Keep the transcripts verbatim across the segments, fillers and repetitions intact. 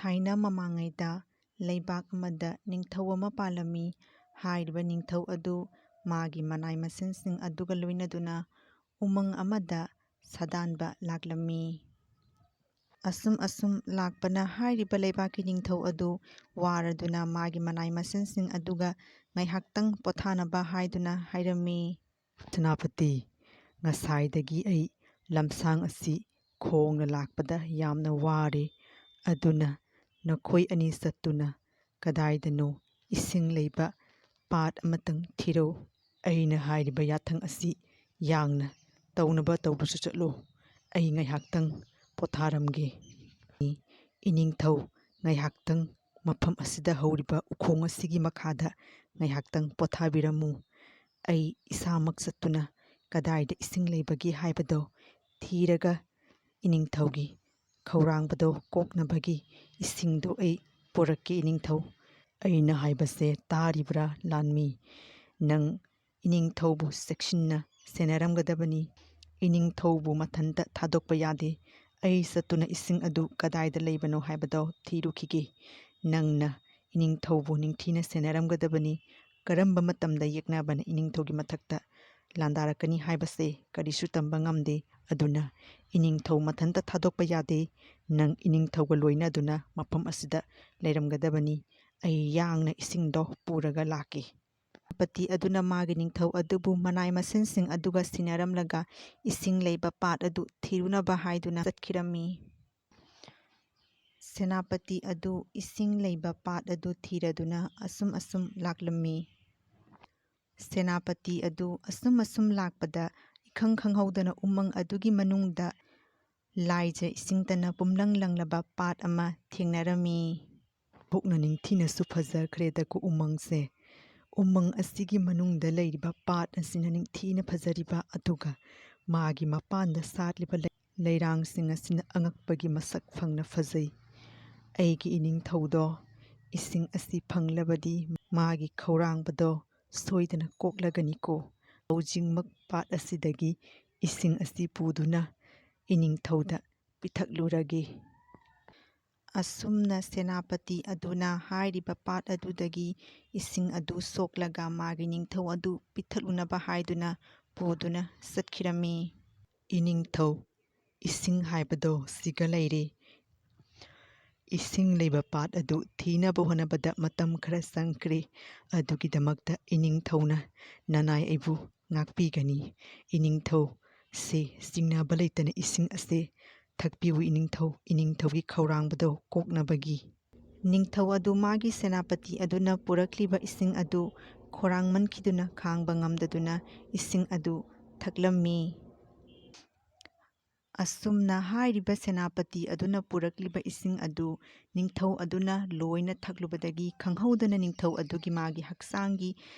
ꯊꯥꯏꯅ ꯃꯃꯥꯡꯉꯩꯗ ꯂꯩꯕꯥꯛ ꯑꯃꯗ ꯅꯤꯡꯊꯧ ꯑꯃ ꯄꯥꯜꯂꯝꯃꯤ꯫ ꯍꯥꯏꯔꯤꯕ ꯅꯤꯡꯊꯧ ꯑꯗꯨ ꯃꯥꯒꯤ ꯃꯅꯥꯏ ꯃꯁꯤꯟꯁꯤꯡ ꯑꯗꯨꯒ ꯂꯣꯏꯅꯗꯨꯅ ꯎꯃꯪ ꯑꯃꯗ ꯁꯥꯗꯥꯟꯕ ꯂꯥꯛꯂꯝꯃꯤ꯫ ꯑꯁꯨꯝ ꯑꯁꯨꯝ ꯂꯥꯛꯄꯅ ꯍꯥꯏꯔꯤꯕ ꯂꯩꯕꯥꯛꯀꯤ ꯅꯤꯡꯊꯧ ꯑꯗꯨ ꯋꯥꯔꯗꯨꯅ ꯃꯥꯒꯤ ꯃꯅꯥꯏ ꯃꯁꯤꯟꯁꯤꯡ ꯑꯗꯨꯒ ꯉꯥꯏꯍꯥꯛꯇꯪ ꯄꯣꯊꯥꯅꯕ ꯍꯥꯏꯗꯨꯅ ꯍꯥꯏꯔꯝꯃꯤ꯫ "ꯁꯦꯅꯥꯄꯇꯤ, ꯉꯁꯥꯏꯗꯒꯤ ꯑꯩ ꯂꯝꯁꯥꯡ ꯑꯁꯤ ꯈꯣꯡꯅ ꯂꯥꯛꯄꯗ ꯌꯥꯝꯅ ꯋꯥꯔꯦ꯫ ꯑꯗꯨꯅ ꯅꯈꯣꯏ ꯑꯅꯤ ꯆꯠꯇꯨꯅ ꯀꯗꯥꯏꯗꯅꯣ ꯏꯁꯤꯡ ꯂꯩꯕ ꯄꯥꯠ ꯑꯃꯇꯪ ꯊꯤꯔꯧ꯫ ꯑꯩꯅ ꯍꯥꯏꯔꯤꯕ ꯌꯥꯊꯪ ꯑꯁꯤ ꯌꯥꯡꯅ ꯇꯧꯅꯕ ꯇꯧꯗꯨꯁꯨ ꯆꯠꯂꯨ꯫ ꯑꯩ ꯉꯥꯏꯍꯥꯛꯇꯪ ꯄꯣꯊꯥꯔꯝꯒꯦ꯫" ꯏꯅꯤꯡꯊꯧ ꯉꯥꯏꯍꯥꯛꯇꯪ ꯃꯐꯝ ꯑꯁꯤꯗ ꯍꯧꯔꯤꯕ ꯎꯈꯣꯡ ꯑꯁꯤꯒꯤ ꯃꯈꯥꯗ ꯉꯥꯏꯍꯥꯛꯇꯪ ꯄꯣꯊꯥꯕꯤꯔꯝꯃꯨ꯫ ꯑꯩ ꯏꯁꯥꯃꯛ ꯆꯠꯇꯨꯅ ꯀꯗꯥꯏꯗ ꯏꯁꯤꯡ ꯂꯩꯕꯒꯦ ꯍꯥꯏꯕꯗꯣ ꯊꯤꯔꯒ ꯏꯅꯤꯡꯊꯧꯒꯤ ꯈꯧꯔꯥꯡꯕꯗꯣ ꯀꯣꯛꯅꯕꯒꯤ ꯏꯁꯤꯡꯗꯣ ꯑꯩ ꯄꯨꯔꯛꯀꯦ ꯏꯅꯤꯡꯊꯧ꯫ ꯑꯩꯅ ꯍꯥꯏꯕꯁꯦ ꯇꯥꯔꯤꯕ꯭ꯔꯥ ꯂꯥꯟꯃꯤ? ꯅꯪ ꯏꯅꯤꯡꯊꯧꯕꯨ ꯆꯦꯛꯁꯤꯟꯅ ꯁꯦꯟꯅꯔꯝꯒꯗꯕꯅꯤ꯫ ꯏꯅꯤꯡꯊꯧꯕꯨ ꯃꯊꯟꯇ ꯊꯥꯗꯣꯛꯄ ꯌꯥꯗꯦ꯫ ꯑꯩ ꯆꯠꯇꯨꯅ ꯏꯁꯤꯡ ꯑꯗꯨ ꯀꯗꯥꯏꯗ ꯂꯩꯕꯅꯣ ꯍꯥꯏꯕꯗꯣ ꯊꯤꯔꯨꯈꯤꯒꯦ꯫ ꯅꯪꯅ ꯏꯅꯤꯡꯊꯧꯕꯨ ꯅꯤꯡꯊꯤꯅ ꯁꯦꯟꯅꯔꯝꯒꯗꯕꯅꯤ꯫ ꯀꯔꯝꯕ ꯃꯇꯝꯗ ꯌꯦꯛꯅꯕꯅ ꯏꯅꯤꯡꯊꯧꯒꯤ ꯃꯊꯛꯇ ꯂꯥꯟꯗꯥꯔꯛꯀꯅꯤ ꯍꯥꯏꯕꯁꯦ ꯀꯔꯤꯁꯨ ꯇꯝꯕ ꯉꯝꯗꯦ꯫ ꯑꯗꯨꯅ ꯏꯅꯤꯡꯊꯧ ꯃꯊꯟꯇ ꯊꯥꯗꯣꯛꯄ ꯌꯥꯗꯦ꯫ ꯅꯪ ꯏꯅꯤꯡꯊꯧꯒ ꯂꯣꯏꯅꯗꯨꯅ ꯃꯐꯝ ꯑꯁꯤꯗ ꯂꯩꯔꯝꯒꯗꯕꯅꯤ꯫ ꯑꯩ ꯌꯥꯡꯅ ꯏꯁꯤꯡꯗꯣ ꯄꯨꯔꯒ ꯂꯥꯛꯀꯦ꯫ ꯁꯦꯅꯥꯄꯇꯤ ꯑꯗꯨꯅ ꯃꯥꯒꯤ ꯅꯤꯡꯊꯧ ꯑꯗꯨꯕꯨ ꯃꯅꯥꯏ ꯃꯁꯤꯟꯁꯤꯡ ꯑꯗꯨꯒ ꯁꯤꯟꯅꯔꯝꯂꯒ ꯏꯁꯤꯡ ꯂꯩꯕ ꯄꯥꯠ ꯑꯗꯨ ꯊꯤꯔꯨꯅꯕ ꯍꯥꯏꯗꯨꯅ ꯆꯠꯈꯤꯔꯝꯃꯤ꯫ ꯁꯦꯅꯥꯄꯇꯤ ꯑꯗꯨ ꯏꯁꯤꯡ ꯂꯩꯕ ꯄꯥꯠ ꯑꯗꯨ ꯊꯤꯔꯗꯨꯅ ꯑꯁꯨꯝ ꯑꯁꯨꯝ ꯂꯥꯛꯂꯝꯃꯤ꯫ ꯁꯦꯅꯥꯄꯇꯤ ꯑꯗꯨ ꯑꯁꯨꯝ ꯑꯁꯨꯝ ꯂꯥꯛꯄꯗ ꯏꯈꯪ ꯈꯪꯍꯧꯗꯅ ꯎꯃꯪ ꯑꯗꯨꯒꯤ ꯃꯅꯨꯡꯗ ꯂꯥꯏꯖ ꯏꯁꯤꯡꯇꯅ ꯄꯨꯝꯂꯪ ꯂꯪꯂꯕ ꯄꯥꯠ ꯑꯃ ꯊꯦꯡꯅꯔꯝꯃꯤ꯫ ꯄꯨꯛꯅ ꯅꯤꯡꯊꯤꯅꯁꯨ ꯐꯖꯈ꯭ꯔꯦꯗꯀꯣ ꯎꯃꯪꯁꯦ꯫ ꯎꯃꯪ ꯑꯁꯤꯒꯤ ꯃꯅꯨꯡꯗ ꯂꯩꯔꯤꯕ ꯄꯥꯠ ꯑꯁꯤꯅ ꯅꯤꯡꯊꯤꯅ ꯐꯖꯔꯤꯕ, ꯑꯗꯨꯒ ꯃꯥꯒꯤ ꯃꯄꯥꯟꯗ ꯁꯥꯠꯂꯤꯕ ꯂꯩ-, ꯂꯩꯔꯥꯡꯁꯤꯡ ꯑꯁꯤꯅ ꯑꯉꯛꯄꯒꯤ ꯃꯁꯛ ꯐꯪꯅ ꯐꯖꯩ꯫ ꯑꯩꯒꯤ ꯏꯅꯤꯡꯊꯧꯗꯣ ꯏꯁꯤꯡ ꯑꯁꯤ ꯐꯪꯂꯕꯗꯤ ꯃꯥꯒꯤ ꯈꯧꯔꯥꯡꯕꯗꯣ ꯁꯣꯏꯗꯅ ꯀꯣꯛꯂꯒꯅꯤꯀꯣ꯫ ꯍꯧꯖꯤꯛꯃꯛ ꯄꯥꯠ ꯑꯁꯤꯗꯒꯤ ꯏꯁꯤꯡ ꯑꯁꯤ ꯄꯨꯗꯨꯅ ꯏꯅꯤꯡꯊꯧꯗ ꯄꯤꯊꯛꯂꯨꯔꯒꯦ꯫ ꯑꯁꯨꯝꯅ ꯁꯦꯅꯥꯄꯇꯤ ꯑꯗꯨꯅ ꯍꯥꯏꯔꯤꯕ ꯄꯥꯠ ꯑꯗꯨꯗꯒꯤ ꯏꯁꯤꯡ ꯑꯗꯨ ꯁꯣꯛꯂꯒ ꯃꯥꯒꯤ ꯅꯤꯡꯊꯧ ꯑꯗꯨ ꯄꯤꯊꯛꯂꯨꯅꯕ ꯍꯥꯏꯗꯨꯅ ꯄꯨꯗꯨꯅ ꯆꯠꯈꯤꯔꯝꯃꯤ꯫ "ꯏꯅꯤꯡꯊꯧ, ꯏꯁꯤꯡ ꯍꯥꯏꯕꯗꯣ ꯁꯤꯒ ꯂꯩꯔꯦ꯫ ꯏꯁꯤꯡ ꯂꯩꯕ ꯄꯥꯠ ꯑꯗꯨ ꯊꯤꯅꯕ ꯍꯣꯠꯅꯕꯗ ꯃꯇꯝ ꯈꯔ ꯆꯪꯈ꯭ꯔꯦ꯫ ꯑꯗꯨꯒꯤꯗꯃꯛꯇ ꯏꯅꯤꯡꯊꯧꯅ ꯅꯅꯥꯏ ꯑꯩꯕꯨ ꯉꯥꯛꯄꯤꯒꯅꯤ꯫ ꯏꯅꯤꯡꯊꯧ, ꯁꯤ ꯆꯤꯡꯅꯕ ꯂꯩꯇꯅ ꯏꯁꯤꯡ ꯑꯁꯦ ꯊꯛꯄꯤꯌꯨ ꯏꯅꯤꯡꯊꯧ, ꯏꯅꯤꯡꯊꯧꯒꯤ ꯈꯧꯔꯥꯡꯕꯗꯣ ꯀꯣꯛꯅꯕꯒꯤ꯫" ꯅꯤꯡꯊꯧ ꯑꯗꯨ ꯃꯥꯒꯤ ꯁꯦꯅꯥꯄꯇꯤ ꯑꯗꯨꯅ ꯄꯨꯔꯛꯂꯤꯕ ꯏꯁꯤꯡ ꯑꯗꯨ ꯈꯧꯔꯥꯡꯃꯟꯈꯤꯗꯨꯅ ꯈꯥꯡꯕ ꯉꯝꯗꯗꯨꯅ ꯏꯁꯤꯡ ꯑꯗꯨ ꯊꯛꯂꯝꯃꯤ꯫ ꯑꯁꯨꯝꯅ ꯍꯥꯏꯔꯤꯕ ꯁꯦꯅꯥꯄꯇꯤ ꯑꯗꯨꯅ ꯄꯨꯔꯛꯂꯤꯕ ꯏꯁꯤꯡ ꯑꯗꯨ ꯅꯤꯡꯊꯧ ꯑꯗꯨꯅ ꯂꯣꯏꯅ ꯊꯛꯂꯨꯕꯗꯒꯤ ꯈꯪꯍꯧꯗꯅ ꯅꯤꯡꯊꯧ ꯑꯗꯨꯒꯤ ꯃꯥꯒꯤ ꯍꯛꯆꯥꯡꯒꯤ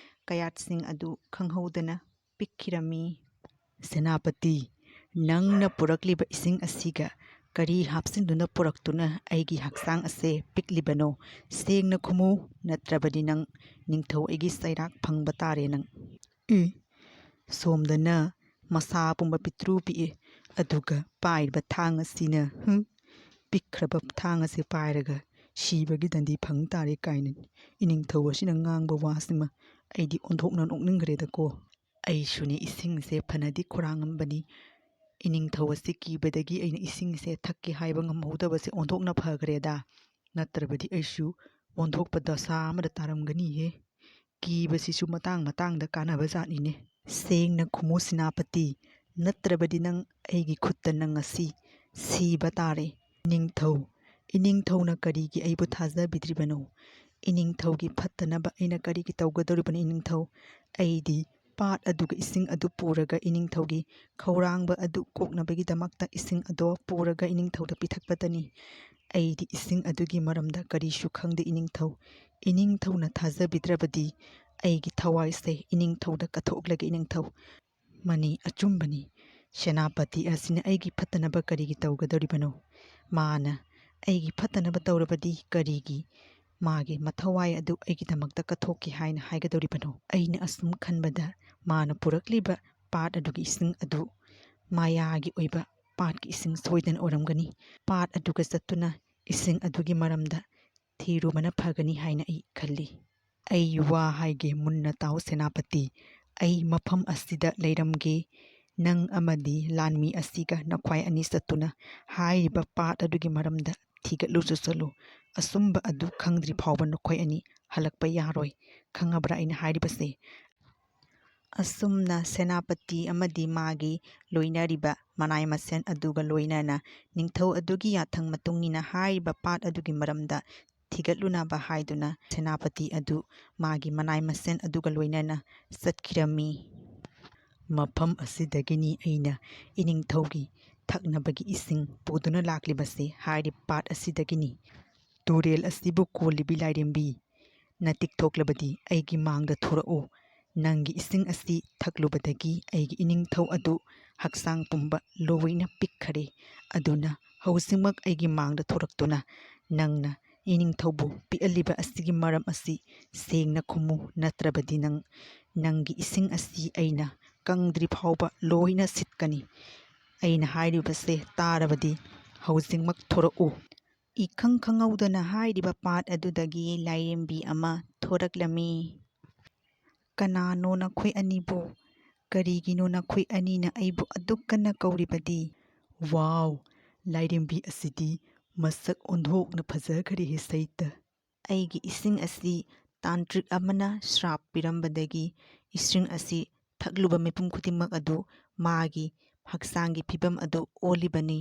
ꯀꯌꯥꯠꯁꯤꯡ ꯑꯗꯨ ꯈꯪꯍꯧꯗꯅ ꯄꯤꯛꯈꯤꯔꯝꯃꯤ꯫ "ꯁꯦꯅꯥꯄꯇꯤ, ꯅꯪꯅ ꯄꯨꯔꯛꯂꯤꯕ ꯏꯁꯤꯡ ꯑꯁꯤꯒ ꯀꯔꯤ ꯍꯥꯞꯆꯤꯟꯗꯨꯅ ꯄꯨꯔꯛꯇꯨꯅ ꯑꯩꯒꯤ ꯍꯛꯆꯥꯡ ꯑꯁꯦ ꯄꯤꯛꯂꯤꯕꯅꯣ? ꯁꯦꯡꯅ ꯈꯨꯝꯃꯨ, ꯅꯠꯇ꯭ꯔꯕꯗꯤ ꯅꯪ ꯅꯤꯡꯊꯧ ꯑꯩꯒꯤ ꯆꯩꯔꯥꯛ ꯐꯪꯕ ꯇꯥꯔꯦ ꯅꯪ꯫" "ꯏ, ꯁꯣꯝꯗꯅ ꯃꯁꯥ ꯄꯨꯝꯕ ꯄꯤꯛꯇ꯭ꯔꯨ ꯄꯤꯛꯏ, ꯑꯗꯨꯒ ꯄꯥꯏꯔꯤꯕ ꯊꯥꯡ ꯑꯁꯤꯅ, ꯍꯨꯝ, ꯄꯤꯛꯈ꯭ꯔꯕ ꯊꯥꯡ ꯑꯁꯤ ꯄꯥꯏꯔꯒ ꯁꯤꯕꯒꯤ ꯗꯟꯗꯤ ꯐꯪ ꯇꯥꯔꯦ ꯀꯥꯏꯅ ꯏꯅꯤꯡꯊꯧ ꯑꯁꯤꯅ ꯉꯥꯡꯕ ꯋꯥꯁꯤꯃ ꯑꯩꯗꯤ ꯑꯣꯟꯊꯣꯛꯅ ꯅꯣꯛꯅꯤꯡꯈ꯭ꯔꯦꯗꯀꯣ꯫ ꯑꯩꯁꯨꯅꯦ ꯏꯁꯤꯡꯁꯦ ꯐꯅꯗꯤ ꯈꯧꯔꯥꯡꯉꯝꯕꯅꯤ꯫ ꯏꯅꯤꯡꯊꯧ ꯑꯁꯤ ꯀꯤꯕꯗꯒꯤ ꯑꯩꯅ ꯏꯁꯤꯡꯁꯦ ꯊꯛꯀꯦ ꯍꯥꯏꯕ ꯉꯝꯍꯧꯗꯕꯁꯦ ꯑꯣꯟꯊꯣꯛꯅ ꯐꯈ꯭ꯔꯦꯗ꯫ ꯅꯠꯇ꯭ꯔꯕꯗꯤ ꯑꯩꯁꯨ ꯑꯣꯟꯊꯣꯛꯄ ꯗꯁꯥ ꯑꯃꯗ ꯇꯥꯔꯝꯒꯅꯤꯍꯦ꯫ ꯀꯤꯕꯁꯤꯁꯨ ꯃꯇꯥꯡ ꯃꯇꯥꯡꯗ ꯀꯥꯟꯅꯕ ꯖꯥꯠꯅꯤꯅꯦ꯫ ꯁꯦꯡꯅ ꯈꯨꯝꯃꯨ ꯁꯦꯅꯥꯄꯇꯤ, ꯅꯠꯇ꯭ꯔꯕꯗꯤ ꯅꯪ ꯑꯩꯒꯤ ꯈꯨꯠꯇ ꯅꯪ ꯉꯁꯤ ꯁꯤꯕ ꯇꯥꯔꯦ꯫ ꯏꯅꯤꯡꯊꯧ, ꯏꯅꯤꯡꯊꯧꯅ ꯀꯔꯤꯒꯤ ꯑꯩꯕꯨ ꯊꯥꯖꯕꯤꯗ꯭ꯔꯤꯕꯅꯣ? ꯏꯅꯤꯡꯊꯧꯒꯤ ꯐꯠꯇꯅꯕ ꯑꯩꯅ ꯀꯔꯤꯒꯤ ꯇꯧꯒꯗꯧꯔꯤꯕꯅꯣ ꯏꯅꯤꯡꯊꯧ? ꯑꯩꯗꯤ ꯄꯥꯠ ꯑꯗꯨꯒ ꯏꯁꯤꯡ ꯑꯗꯨ ꯄꯨꯔꯒ ꯏꯅꯤꯡꯊꯧꯒꯤ ꯈꯧꯔꯥꯡꯕ ꯑꯗꯨ ꯀꯣꯛꯅꯕꯒꯤꯗꯃꯛꯇ ꯏꯁꯤꯡ ꯑꯗꯣ ꯄꯨꯔꯒ ꯏꯅꯤꯡꯊꯧꯗ ꯄꯤꯊꯛꯄꯇꯅꯤ꯫ ꯑꯩꯗꯤ ꯏꯁꯤꯡ ꯑꯗꯨꯒꯤ ꯃꯔꯝꯗ ꯀꯔꯤꯁꯨ ꯈꯪꯗꯦ ꯏꯅꯤꯡꯊꯧ꯫ ꯏꯅꯤꯡꯊꯧꯅ ꯊꯥꯖꯕꯤꯗ꯭ꯔꯕꯗꯤ ꯑꯩꯒꯤ ꯊꯋꯥꯏꯁꯦ ꯏꯅꯤꯡꯊꯧꯗ ꯀꯠꯊꯣꯛꯂꯒꯦ ꯏꯅꯤꯡꯊꯧ꯫ ꯃꯅꯤ ꯑꯆꯨꯝꯕꯅꯤ꯫ ꯁꯦꯅꯥꯄꯇꯤ ꯑꯁꯤꯅ ꯑꯩꯒꯤ ꯐꯠꯇꯅꯕ ꯀꯔꯤꯒꯤ ꯇꯧꯒꯗꯧꯔꯤꯕꯅꯣ? ꯃꯥꯅ ꯑꯩꯒꯤ ꯐꯠꯇꯅꯕ ꯇꯧꯔꯕꯗꯤ ꯀꯔꯤꯒꯤ ꯃꯥꯒꯤ ꯃꯊꯧꯋꯥꯏ ꯑꯗꯨ ꯑꯩꯒꯤꯗꯃꯛꯇ ꯀꯠꯊꯣꯛꯀꯦ ꯍꯥꯏꯅ ꯍꯥꯏꯒꯗꯧꯔꯤꯕꯅꯣ? ꯑꯩꯅ ꯑꯁꯨꯝ ꯈꯟꯕꯗ ꯃꯥꯅ ꯄꯨꯔꯛꯂꯤꯕ ꯄꯥꯠ ꯑꯗꯨꯒꯤ ꯏꯁꯤꯡ ꯑꯗꯨ ꯃꯥꯌꯥꯒꯤ ꯑꯣꯏꯕ ꯄꯥꯠꯀꯤ ꯏꯁꯤꯡ ꯁꯣꯏꯗꯅ ꯑꯣꯏꯔꯝꯒꯅꯤ꯫ ꯄꯥꯠ ꯑꯗꯨꯒ ꯆꯠꯇꯨꯅ ꯏꯁꯤꯡ ꯑꯗꯨꯒꯤ ꯃꯔꯝꯗ ꯊꯤꯔꯨꯕꯅ ꯐꯒꯅꯤ ꯍꯥꯏꯅ ꯑꯩ ꯈꯜꯂꯤ꯫ ꯑꯩ ꯋꯥ ꯍꯥꯏꯒꯦ, ꯃꯨꯟꯅ ꯇꯥꯎ ꯁꯦꯅꯥꯄꯇꯤ꯫ ꯑꯩ ꯃꯐꯝ ꯑꯁꯤꯗ ꯂꯩꯔꯝꯒꯦ꯫ ꯅꯪ ꯑꯃꯗꯤ ꯂꯥꯟꯃꯤ ꯑꯁꯤꯒ ꯅꯈꯣꯏ ꯑꯅꯤ ꯆꯠꯇꯨꯅ ꯍꯥꯏꯔꯤꯕ ꯄꯥꯠ ꯑꯗꯨꯒꯤ ꯃꯔꯝꯗ ꯊꯤꯒꯠꯂꯨꯁꯨ ꯆꯠꯂꯨ꯫ ꯑꯆꯨꯝꯕ ꯑꯗꯨ ꯈꯪꯗ꯭ꯔꯤ ꯐꯥꯎꯕ ꯅꯈꯣꯏ ꯑꯅꯤ ꯍꯜꯂꯛꯄ ꯌꯥꯔꯣꯏ꯫ ꯈꯪꯉꯕ꯭ꯔꯥ ꯑꯩꯅ ꯍꯥꯏꯔꯤꯕꯁꯦ? ꯑꯁꯨꯝꯅ ꯁꯦꯅꯥꯄꯇꯤ ꯑꯃꯗꯤ ꯃꯥꯒꯤ ꯂꯣꯏꯅꯔꯤꯕ ꯃꯅꯥꯏ ꯃꯁꯦꯟ ꯑꯗꯨꯒ ꯂꯣꯏꯅꯅ ꯅꯤꯡꯊꯧ ꯑꯗꯨꯒꯤ ꯌꯥꯊꯪ ꯃꯇꯨꯡ ꯏꯟꯅ ꯍꯥꯏꯔꯤꯕ ꯄꯥꯠ ꯑꯗꯨꯒꯤ ꯃꯔꯝꯗ ꯊꯤꯒꯠꯂꯨꯅꯕ ꯍꯥꯏꯗꯨꯅ ꯁꯦꯅꯥꯄꯇꯤ ꯑꯗꯨ ꯃꯥꯒꯤ ꯃꯅꯥꯏ ꯃꯁꯦꯟ ꯑꯗꯨꯒ ꯂꯣꯏꯅꯅ ꯆꯠꯈꯤꯔꯝꯃꯤ꯫ ꯃꯐꯝ ꯑꯁꯤꯗꯒꯤꯅꯤ ꯑꯩꯅ ꯏꯅꯤꯡꯊꯧꯒꯤ ꯊꯛꯅꯕꯒꯤ ꯏꯁꯤꯡ ꯄꯨꯗꯨꯅ ꯂꯥꯛꯂꯤꯕꯁꯤ, ꯍꯥꯏꯔꯤꯕ ꯄꯥꯠ ꯑꯁꯤꯗꯒꯤꯅꯤ꯫ ꯇꯨꯔꯦꯜ ꯑꯁꯤꯕꯨ ꯀꯣꯜꯂꯤꯕꯤ ꯂꯥꯏꯔꯦꯝꯕꯤ, ꯅꯥꯇꯤꯛ ꯊꯣꯛꯂꯕꯗꯤ ꯑꯩꯒꯤ ꯃꯥꯡꯗ ꯊꯣꯔꯛꯎ꯫ ꯅꯪꯒꯤ ꯏꯁꯤꯡ ꯑꯁꯤ ꯊꯛꯂꯨꯕꯗꯒꯤ ꯑꯩꯒꯤ ꯏꯅꯤꯡꯊꯧ ꯑꯗꯨ ꯍꯛꯆꯥꯡ ꯄꯨꯝꯕ ꯂꯣꯏꯅ ꯄꯤꯛꯈꯔꯦ꯫ ꯑꯗꯨꯅ ꯍꯧꯖꯤꯛꯃꯛ ꯑꯩꯒꯤ ꯃꯥꯡꯗ ꯊꯣꯔꯛꯇꯨꯅ ꯅꯪꯅ ꯏꯅꯤꯡꯊꯧꯕꯨ ꯄꯤꯛꯍꯜꯂꯤꯕ ꯑꯁꯤꯒꯤ ꯃꯔꯝ ꯑꯁꯤ ꯁꯦꯡꯅ ꯈꯨꯝꯃꯨ, ꯅꯠꯇ꯭ꯔꯕꯗꯤ ꯅꯪ, ꯅꯪꯒꯤ ꯏꯁꯤꯡ ꯑꯁꯤ ꯑꯩꯅ ꯀꯪꯗ꯭ꯔꯤ ꯐꯥꯎꯕ ꯂꯣꯏꯅ ꯁꯤꯠꯀꯅꯤ꯫ ꯑꯩꯅ ꯍꯥꯏꯔꯤꯕꯁꯦ ꯇꯥꯔꯕꯗꯤ ꯍꯧꯖꯤꯛꯃꯛ ꯊꯣꯔꯛꯎ꯫ ꯏꯈꯪ ꯈꯪꯍꯧꯗꯅ ꯍꯥꯏꯔꯤꯕ ꯄꯥꯠ ꯑꯗꯨꯗꯒꯤ ꯂꯥꯏꯔꯦꯝꯕꯤ ꯑꯃ ꯊꯣꯔꯛꯂꯝꯃꯤ꯫ "ꯀꯅꯥꯅꯣ ꯅꯈꯣꯏ ꯑꯅꯤꯕꯨ? ꯀꯔꯤꯒꯤꯅꯣ ꯅꯈꯣꯏ ꯑꯅꯤꯅ ꯑꯩꯕꯨ ꯑꯗꯨꯛ ꯀꯟꯅ ꯀꯧꯔꯤꯕꯗꯤ?" "ꯋꯥꯎ, ꯂꯥꯏꯔꯦꯝꯕꯤ ꯑꯁꯤꯗꯤ ꯃꯁꯛ ꯑꯣꯟꯊꯣꯛꯅ ꯐꯖꯈ꯭ꯔꯦꯍꯦ ꯁꯩꯇ!" "ꯑꯩꯒꯤ ꯏꯁꯤꯡ ꯑꯁꯤ ꯇꯥꯟꯇ꯭ꯔꯤꯛ ꯑꯃꯅ ꯁ꯭ꯔꯥꯞ ꯄꯤꯔꯝꯕꯗꯒꯤ ꯏꯁꯤꯡ ꯑꯁꯤ ꯊꯛꯂꯨꯕ ꯃꯤꯄꯨꯝ ꯈꯨꯗꯤꯡꯃꯛ ꯑꯗꯨ ꯃꯥꯒꯤ ꯍꯛꯆꯥꯡꯒꯤ ꯐꯤꯕꯝ ꯑꯗꯨ ꯑꯣꯜꯂꯤꯕꯅꯤ꯫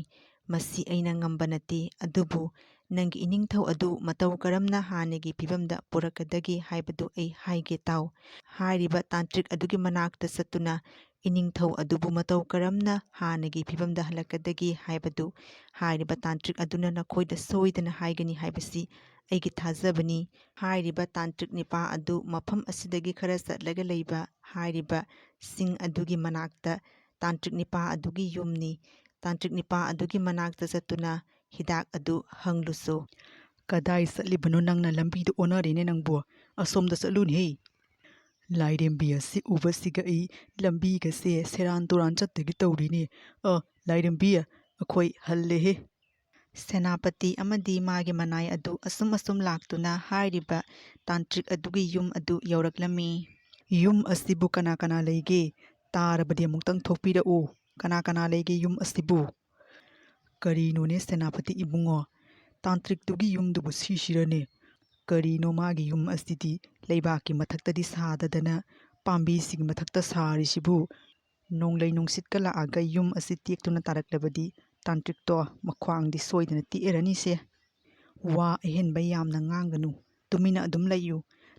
ꯃꯁꯤ ꯑꯩꯅ ꯉꯝꯕ ꯅꯠꯇꯦ, ꯑꯗꯨꯕꯨ ꯅꯪꯒꯤ ꯏꯅꯤꯡꯊꯧ ꯑꯗꯨ ꯃꯇꯧ ꯀꯔꯝꯅ ꯍꯥꯟꯅꯒꯤ ꯐꯤꯕꯝꯗ ꯄꯨꯔꯛꯀꯗꯒꯦ ꯍꯥꯏꯕꯗꯨ ꯑꯩ ꯍꯥꯏꯒꯦ ꯇꯥꯎ꯫ ꯍꯥꯏꯔꯤꯕ ꯇꯥꯟꯇ꯭ꯔꯤꯛ ꯑꯗꯨꯒꯤ ꯃꯅꯥꯛꯇ ꯆꯠꯇꯨꯅ ꯏꯅꯤꯡꯊꯧ ꯑꯗꯨꯕꯨ ꯃꯇꯧ ꯀꯔꯝꯅ ꯍꯥꯟꯅꯒꯤ ꯐꯤꯕꯝꯗ ꯍꯜꯂꯛꯀꯗꯒꯦ ꯍꯥꯏꯕꯗꯨ ꯍꯥꯏꯔꯤꯕ ꯇꯥꯟꯇ꯭ꯔꯤꯛ ꯑꯗꯨꯅ ꯅꯈꯣꯏꯗ ꯁꯣꯏꯗꯅ ꯍꯥꯏꯒꯅꯤ ꯍꯥꯏꯕꯁꯤ ꯑꯩꯒꯤ ꯊꯥꯖꯕꯅꯤ꯫ ꯍꯥꯏꯔꯤꯕ ꯇꯥꯟꯇ꯭ꯔꯤꯛ ꯅꯤꯄꯥ ꯑꯗꯨ ꯃꯐꯝ ꯑꯁꯤꯗꯒꯤ ꯈꯔ ꯆꯠꯂꯒ ꯂꯩꯕ ꯍꯥꯏꯔꯤꯕ ꯆꯤꯡ ꯑꯗꯨꯒꯤ ꯃꯅꯥꯛꯇ ꯇꯥꯟꯇ꯭ꯔꯤꯛ ꯅꯤꯄꯥ ꯑꯗꯨꯒꯤ ꯌꯨꯝꯅꯤ꯫ ꯇꯥꯟꯇ꯭ꯔꯤꯛ ꯅꯤꯄꯥ ꯑꯗꯨꯒꯤ ꯃꯅꯥꯛꯇ ꯆꯠꯇꯨꯅ ꯍꯤꯗꯥꯛ ꯑꯗꯨ ꯍꯪꯂꯨꯁꯨ꯫ "ꯀꯗꯥꯏ ꯆꯠꯂꯤꯕꯅꯣ ꯅꯪꯅ? ꯂꯝꯕꯤꯗꯣ ꯑꯣꯟꯅꯔꯦꯅꯦ ꯅꯪꯕꯨ꯫ ꯑꯁꯣꯝꯗ ꯆꯠꯂꯨꯅꯦꯍꯦ꯫ ꯂꯥꯏꯔꯦꯝꯕꯤ ꯑꯁꯤ ꯎꯕꯁꯤꯒ ꯑꯩ ꯂꯝꯕꯤꯒꯁꯦ ꯁꯦꯔꯥꯟ ꯇꯨꯔꯥꯟ ꯆꯠꯇꯒꯤ ꯇꯧꯔꯤꯅꯦ꯫ ꯑ, ꯂꯥꯏꯔꯦꯝꯕꯤ, ꯑꯩꯈꯣꯏ ꯍꯜꯂꯦꯍꯦ꯫ ꯁꯦꯅꯥꯄꯇꯤ ꯑꯃꯗꯤ ꯃꯥꯒꯤ ꯃꯅꯥꯏ ꯑꯗꯨ ꯑꯁꯨꯝ ꯑꯁꯨꯝ ꯂꯥꯛꯇꯨꯅ ꯍꯥꯏꯔꯤꯕ ꯇꯥꯟꯇ꯭ꯔꯤꯛ ꯑꯗꯨꯒꯤ ꯌꯨꯝ ꯑꯗꯨ ꯌꯧꯔꯛꯂꯝꯃꯤ꯫ "ꯌꯨꯝ ꯑꯁꯤꯕꯨ ꯀꯅꯥ ꯀꯅꯥ ꯂꯩꯒꯦ? ꯇꯥꯔꯕꯗꯤ ꯑꯃꯨꯛꯇꯪ ꯊꯣꯛꯄꯤꯔꯛꯎ꯫ ꯀꯅꯥ ꯀꯅꯥ ꯂꯩꯒꯦ ꯌꯨꯝ ꯑꯁꯤꯕꯨ?" "ꯀꯔꯤꯅꯣꯅꯦ ꯁꯦꯅꯥꯄꯇꯤ ꯏꯕꯨꯡꯉꯣ, ꯇꯥꯟꯇ꯭ꯔꯤꯛꯇꯨꯒꯤ ꯌꯨꯝꯗꯨꯕꯨ ꯁꯤꯁꯤꯔꯅꯦ? ꯀꯔꯤꯅꯣ ꯃꯥꯒꯤ ꯌꯨꯝ ꯑꯁꯤꯗꯤ ꯂꯩꯕꯥꯛꯀꯤ ꯃꯊꯛꯇꯗꯤ ꯁꯥꯗꯗꯅ ꯄꯥꯝꯕꯤꯁꯤꯡꯒꯤ ꯃꯊꯛꯇ ꯁꯥꯔꯤꯁꯤꯕꯨ? ꯅꯣꯡꯂꯩ ꯅꯨꯡꯁꯤꯠꯀ ꯂꯥꯛꯑꯒ ꯌꯨꯝ ꯑꯁꯤ ꯇꯦꯛꯇꯨꯅ ꯇꯥꯔꯛꯂꯕꯗꯤ ꯇꯥꯟꯇ꯭ꯔꯤꯛꯇꯣ ꯃꯈ꯭ꯋꯥꯡꯗꯤ ꯁꯣꯏꯗꯅ ꯇꯦꯛꯑꯔꯅꯤꯁꯦ꯫ ꯋꯥ ꯑꯍꯦꯟꯕ ꯌꯥꯝꯅ ꯉꯥꯡꯒꯅꯨ, ꯇꯨꯃꯤꯟꯅ ꯑꯗꯨꯝ ꯂꯩꯌꯨ꯫